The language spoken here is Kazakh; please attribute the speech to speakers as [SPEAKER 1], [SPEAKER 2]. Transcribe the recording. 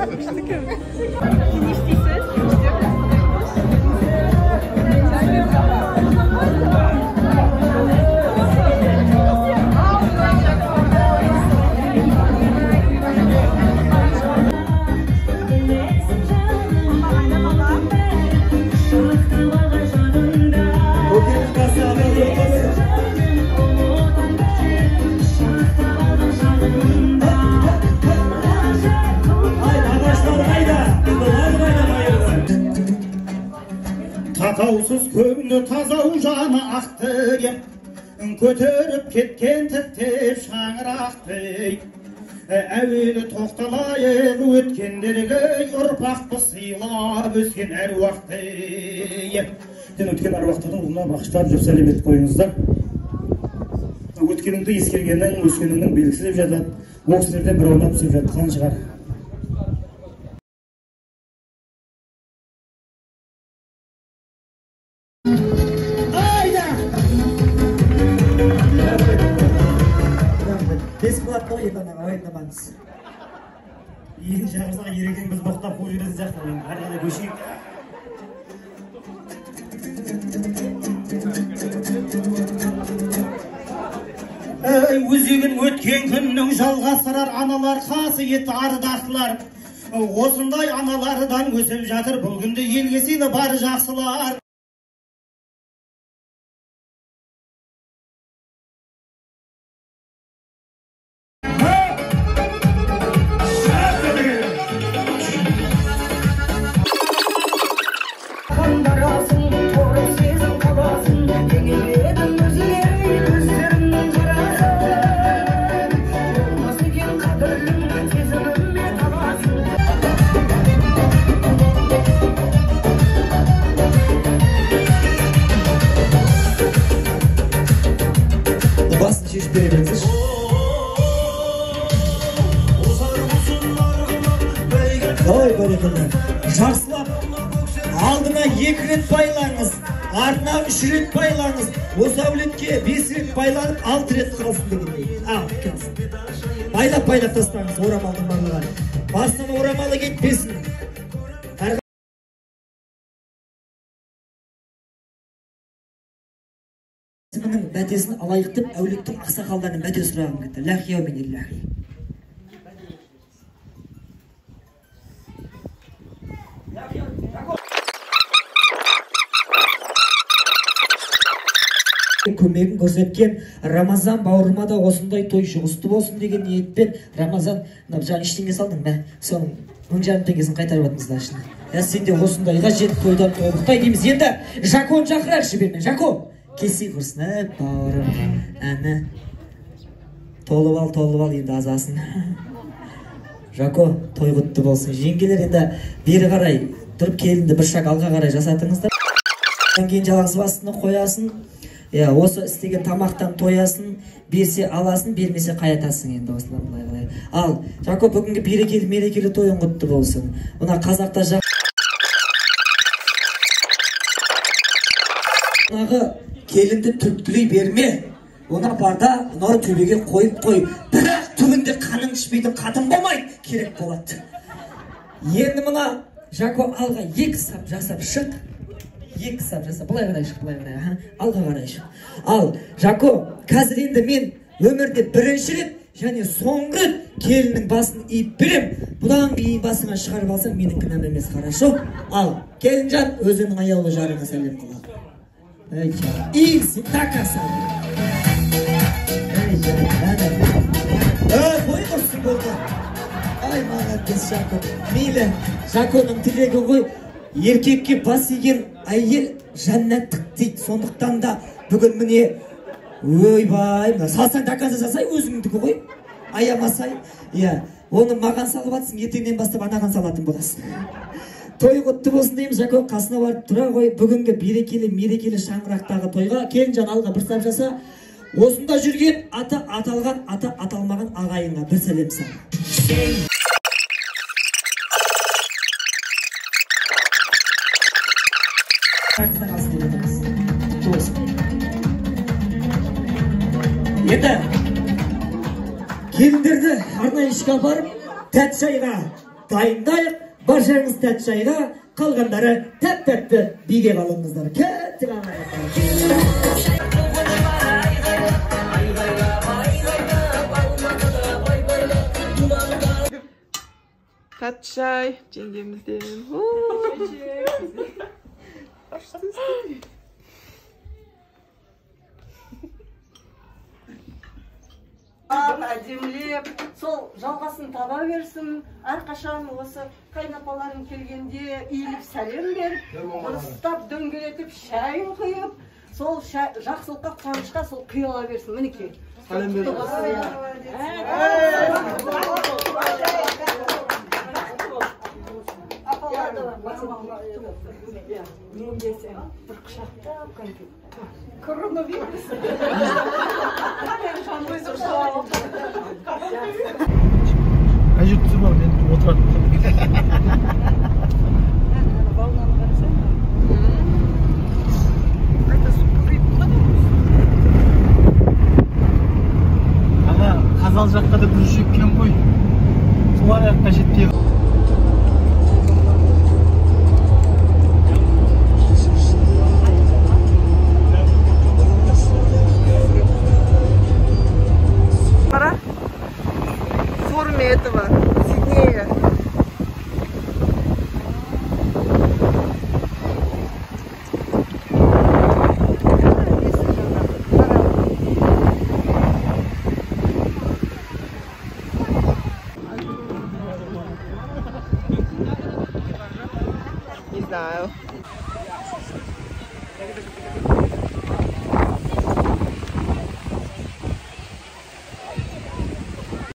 [SPEAKER 1] Не істейсіз?
[SPEAKER 2] Татаусыз көңілі таза жаны ақты, көтеріп кеткен тіктеп шаңырақты. Әуелі тоқталайық өткендерге, ұрпақты сыйлап өскен әруақты. Өткен әруақтардың ұлына бағыштап жүріп сәлем етіп қойыңыздар. Өткеніңді ескергеннің, өскеніңнің белгісі деп жатады. Ол кісілерден бір орнап түсіп жатқан шығар. Ең шақырсақ ерекең біз боқтап қуып жіберетін сияқты. Әрі қарай көшейік. Өзегін өткен күннің жалғастырар аналар, қасиетті ардақтылар. Осындай аналардан өсіп жатыр бұл күнде елге сыйлы бар жақсылар.
[SPEAKER 3] Ой, бәрекелді. Жақсылап алдына 2 рет байлаңыз, артына 3 рет байлаңыз. Осы әулетке 5 рет байланып, 6 рет қалсын дегендей. Ал, қалсын. Байлап-байлап тастаңыз орамалдың барлығын. Басынан орамалы кетпесін. Әрқайсысының бәтесін алайық деп әулеттің ақсақалдарынан бәте сұрағым кетті. Ләхи әумин илләхи. Көмегін көрсеткен Рамазан бауырыма да осындай той жұғысты болсын деген ниетпен. Рамазан, мына жаңа ештеңе салдың ба? Соның 1500 теңгесін қайтарып жатырмыз да. Я сен де осындайға жет, тойдан тобықтай дейміз. Енді Жакон шақырайықшы бермен. Жако, келсей құрсын, ә, бауырым. Әні. Толып ал, толып ал, енді азасын. Жако, той құтты болсын. Жеңгелер енді бері қарай тұрып келінді бір шаг алға қарай жасатыңыздар. Одан кейін жалғыз бастыны қоясын. Иә, осы істеген тамақтан тоясын, берсе аласын, бермесе қаятасың енді осылай былай былай. Ал, Жако, бүгінгі берекелі мерекелі тойың құтты болсын. Мына қазақта жаңағы келінді түрткілей берме. Оны апарда, мынау төбеге қойып қой. Бірақ түбінде қаның ішпейтін қатын болмайды, керек болады. Енді мына Жако алға 2 сап жасап шық. 2 сап жасап, былай қарай шық, былай қарай, алға қарай шық. Ал, Жако, қазір енді мен өмірде бірінші рет және соңғы рет келіннің басын иіп берем. Бұдан кейін басыңа шығарып алсаң, менің кінәм емес, хорошо? Ал, келінжан, өзіңнің аяулы жарыңа сәлем қылады. Иілсін, така сал. Ой, құрсын болды. Ай, молодец, Жако. Мейлі, Жаконың тілегі ғой, еркекке бас иген әйел жәннаттық дейді. Сондықтан да бүгін міне, ойбай, мына салсаң до конца жасай, өзіңдікі ғой, аямасай. Иә, оны маған салып атсың, ертеңнен бастап анаған салатын боласың. Той құтты болсын дейміз, Жако, қасына барып тұра ғой. Бүгінгі берекелі мерекелі шаңырақтағы тойға келінжан алға бір сап жаса. Осында жүрген аты аталған, аты аталмаған ағайынға бір сәлем сал. Енді келіндерді арнайы ішке апарып, тәтті шайға Дайындайық, баршаңыз тәтті шайға, қалғандары тәп-тәтті биге қалыңыздар. Кеттік ағайын.
[SPEAKER 1] Тәтті шай жеңгемізден.
[SPEAKER 4] Әдемілеп, сол жалғасын таба берсін. Әрқашан осы қайнапаларың келгенде иіліп сәлем беріп, дұрыстап дөңгелетіп шайын құйып, сол жақсылыққа, қуанышқа сол құйыла берсін. Мінекей.
[SPEAKER 5] Сәлем беріп.
[SPEAKER 4] Бір құшақтап конфет. Коронавирус.
[SPEAKER 5] Әжет түсірме, мен отырады.
[SPEAKER 4] Волнаны қарасаң.
[SPEAKER 1] Қайта су көбейіп қалады.
[SPEAKER 5] Ана Қазал жаққа да гүл шеккен ғой. Солар жаққа жетпей.
[SPEAKER 1] Этого Сиднея. Не знаю.